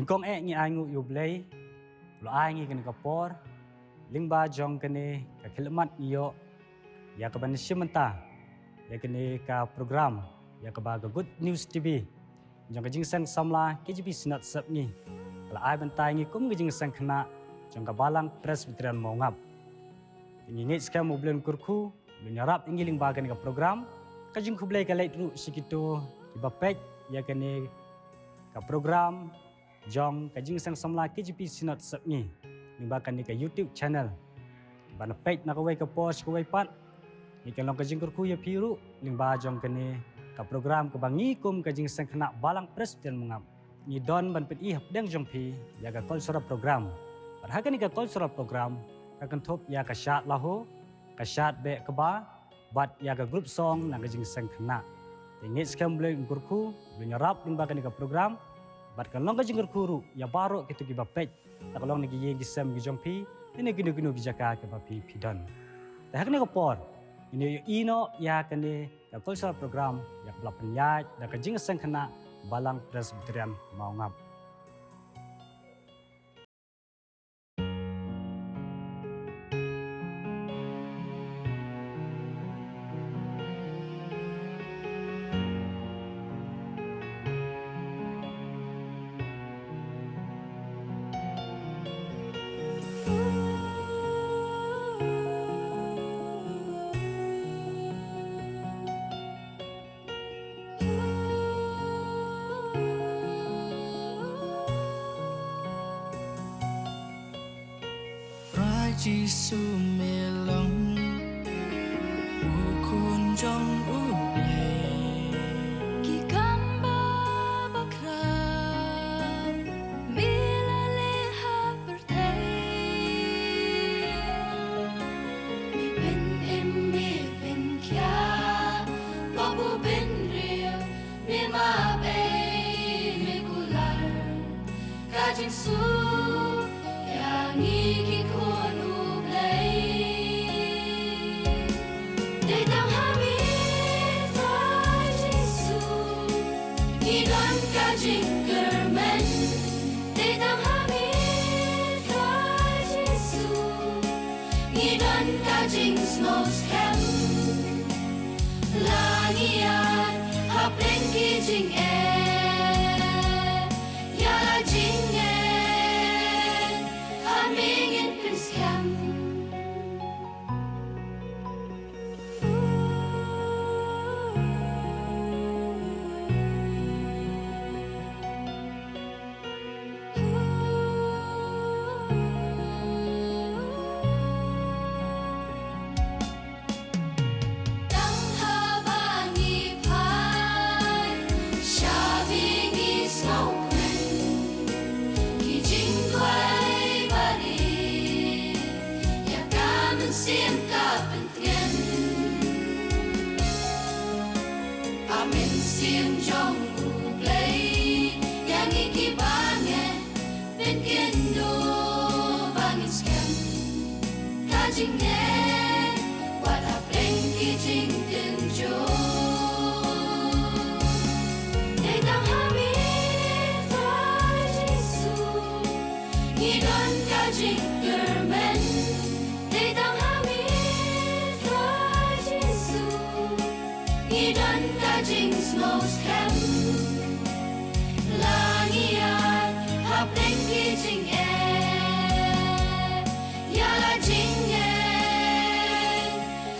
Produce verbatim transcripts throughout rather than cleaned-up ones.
Kong eh ngi ai nguh ïa U Blei, u la ai ngi kane ka por, lyngba jong kane ka khlieh mat ngi ïoh ïa kaban shim bynta ïa kane ka program, ïa kaba ka Good News T V jong ka Jingïaseng Samla K J P Synod Sepngi ka la ai bynta ïa ngi kum ka Jingïaseng Khynnah jong ka Balang Presbyterian Mawngap. Te ngi ngeit skhem U Blei un kyrkhu, U Blei un ïarap ïa ngi lyngba kane ka program. Ka jingkhublei ka leit ruh sha kito kiba peit ïa kane ka program jong ka Jingïaseng Samla K J P Synod Sepngi lyngba kane ka YouTube channel. Ba na peit na kawei ka por sha kawei pat, ngi kan long ka jingkyrkhu ïa phi ruh lyngba jong kane ka program kaba ngi kum ka Jingïaseng Khynnah Balang Presbyterian Mawngap ngi don ban pyni hapdeng jong phi ïa ka cultural program. Bad ha kane ka cultural program ka kynthup ïa ka shad Laho, ka shad Beh Kba, bad ïa ka group song na ka Jingïaseng Khynnah. Te ngeit skhem U Blei un kyrkhu, U Blei un ïarap lyngba kane ka program, bad kan long ka jingkyrkhu ruh ïa baroh kito kiba peit, la ka long na ki ïing ki sem ki jong phi, ne kino kino ki jaka kiba phi phi don. Te ha kane ka por, ngin ïohi noh ïa kane ka cultural program ïa kaba la pynïaid da ka Jingïaseng Khynnah Balang Presbyterian Mawngap. Trai Jisu me long U Khun jong U Blei. Ki kam ba bakra me la leh ha pyrthei. Me pynim, me pynkhiah, pop u bynriew, me map ei, me kular. Ka jingsuk ïa ngi ki khun U Blei. Dei tang ha me Trai Jisu ngi don ka jingkyrmen. Dei tang ha me Trai Jisu ngi don ka jingsngewskhem. La ngi ïaid hapdeng ki jingeh, ïa la jingeh ha me ngin pynskhem. Tang haba ngi phai, shaba ngi sngewkmen, ki jingduwai barit ïa ka mynsiem ka pyntngen. A Mynsiem jong U Blei, ïa ngi ki bangeit, pynkynduh ba ngin skhem ka jingeh, wat hapdeng ki jingtynjuh. Dei tang ha me Trai Jisu ngi don ka jingkyrmen. Dei tang ha me Trai Jisu ngi don ka jingsngewskhem. La ngi ïaid hapdeng ki jingeh, ïa la jingeh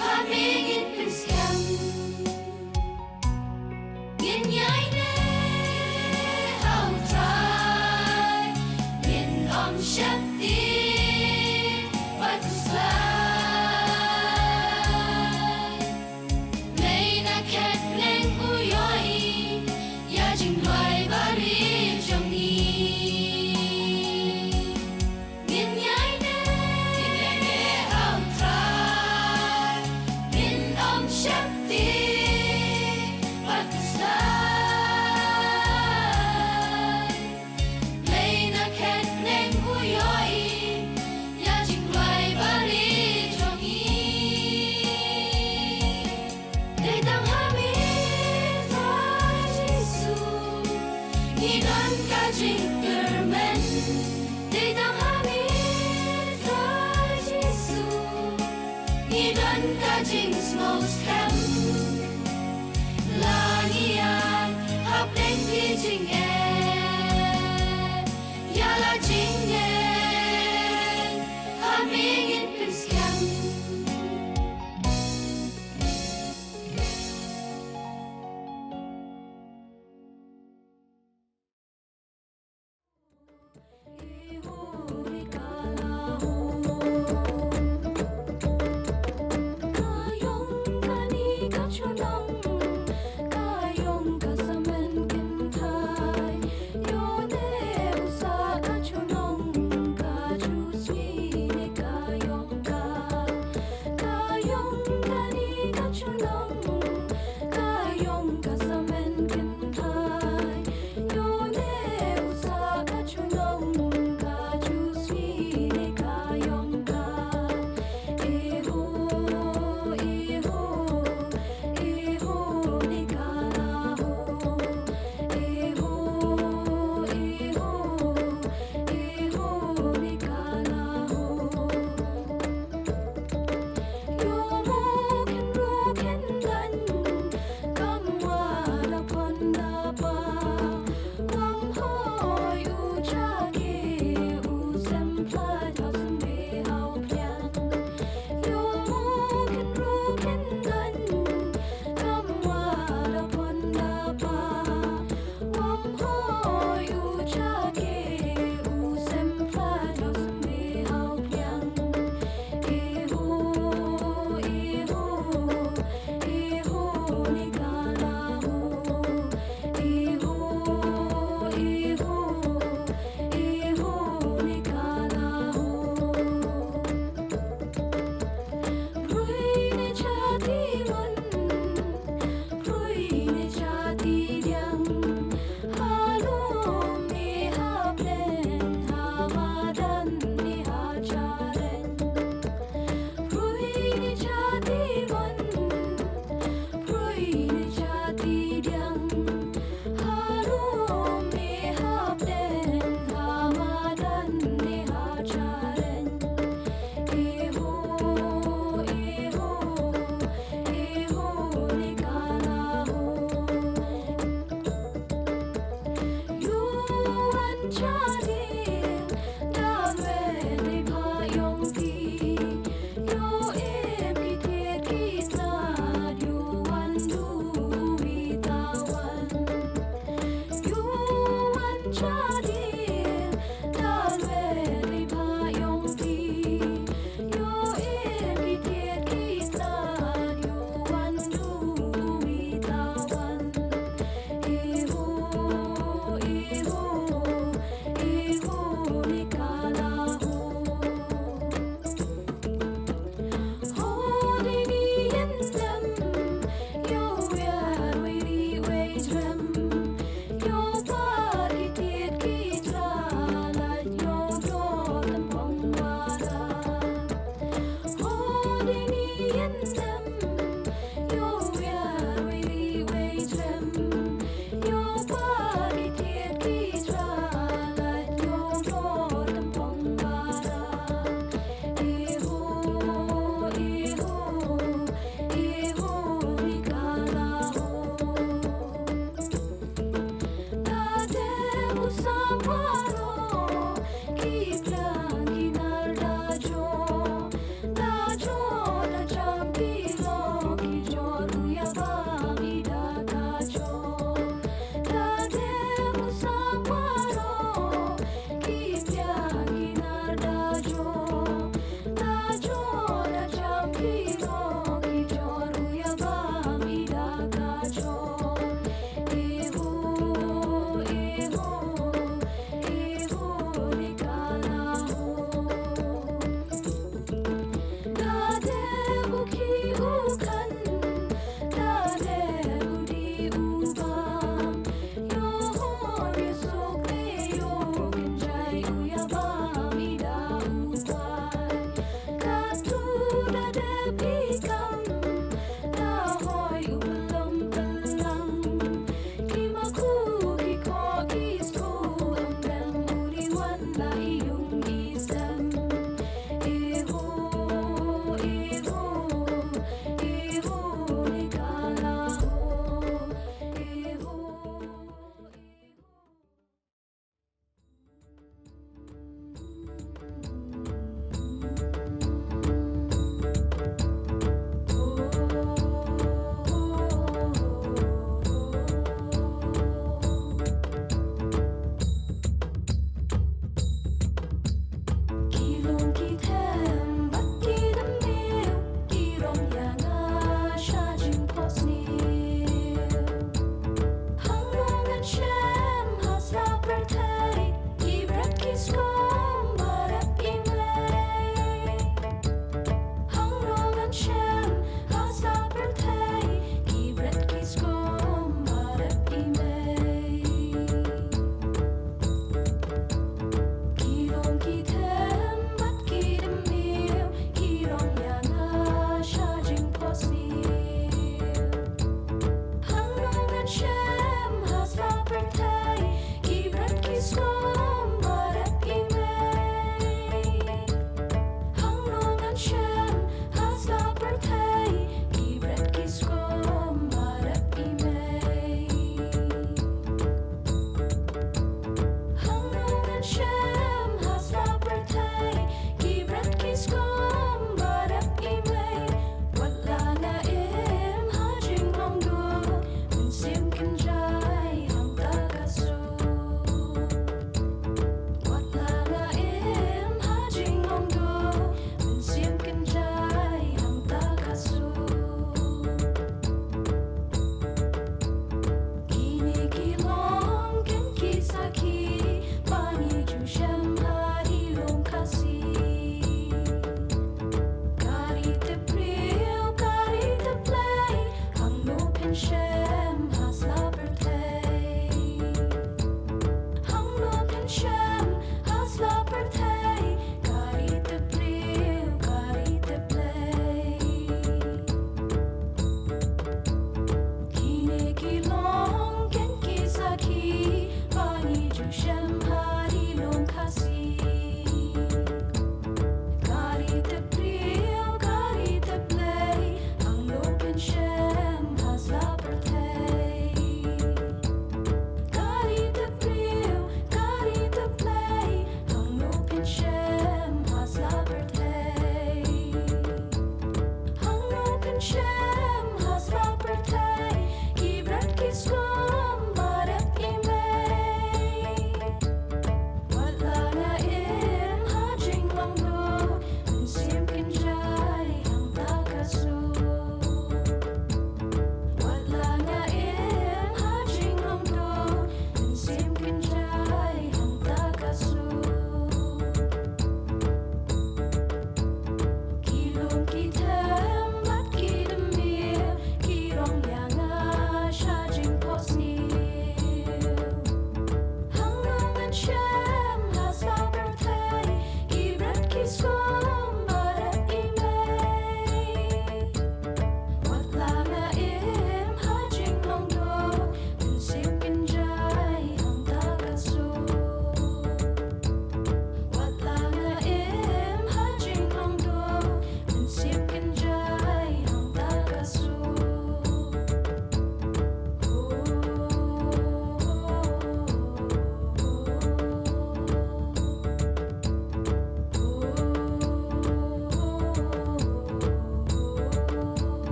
ha me ngin pynskhem. Ngin ïaineh ha U Trai, ngin ym sheptieng bad khuslai. Blei na khet bneng u ïohi ïa jingduwai barit jong ngi. Ngin ïaineh, ngin ïaineh ha U Trai, ngin ym sheptieng bad khuslai. Blei na khet bneng u ïohi ïa jingduwai barit jong ngi. Dei tang ha me Trai Jisu ngi don ka jingkyrmen. Ka jingsngewskhem la ngi ai hapdeng ki jingeh, ïa la jingeh ha me ngin pynskhem.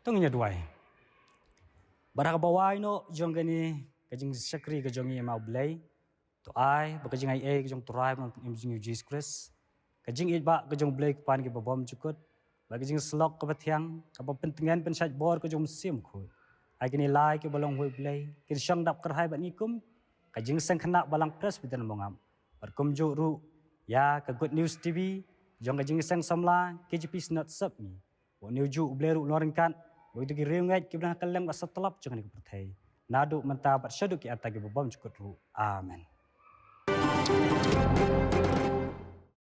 To ngin ïa duwai. Bad ha kaba wai noh jong kane ka jingshakri ka jong ngi, ïa ma U Blei, to ai ba ka jingai ei ka jong U Trai bad U Nongpynim jong ngi U Jisu Khrist, ka jingïeit ba ka jong U Blei Kpa ngi ba bymjukut, bad ka jingsyllok kaba thiang, kaba pyntngen pynshait bor ka jong U Mynsiem Bakhuid, ai kine lai kiba long hoi U Blei, kin shong dap kyrhai bad ngi kum ka jingseng khynnah balang Presbyterian Mawngap, bad kumjuh ruh ïa ka Good News T V jong ka jingseng samla K J P Synod Sepngi. Bad une ujuh U Blei ruh u long ryngkat bad kito ki riewngeit kiba dang ha kylleng bad satlak jong kane ka pyrthei, naduh mynta bad shaduh ki ata kiba bymjukut ruh. Amen.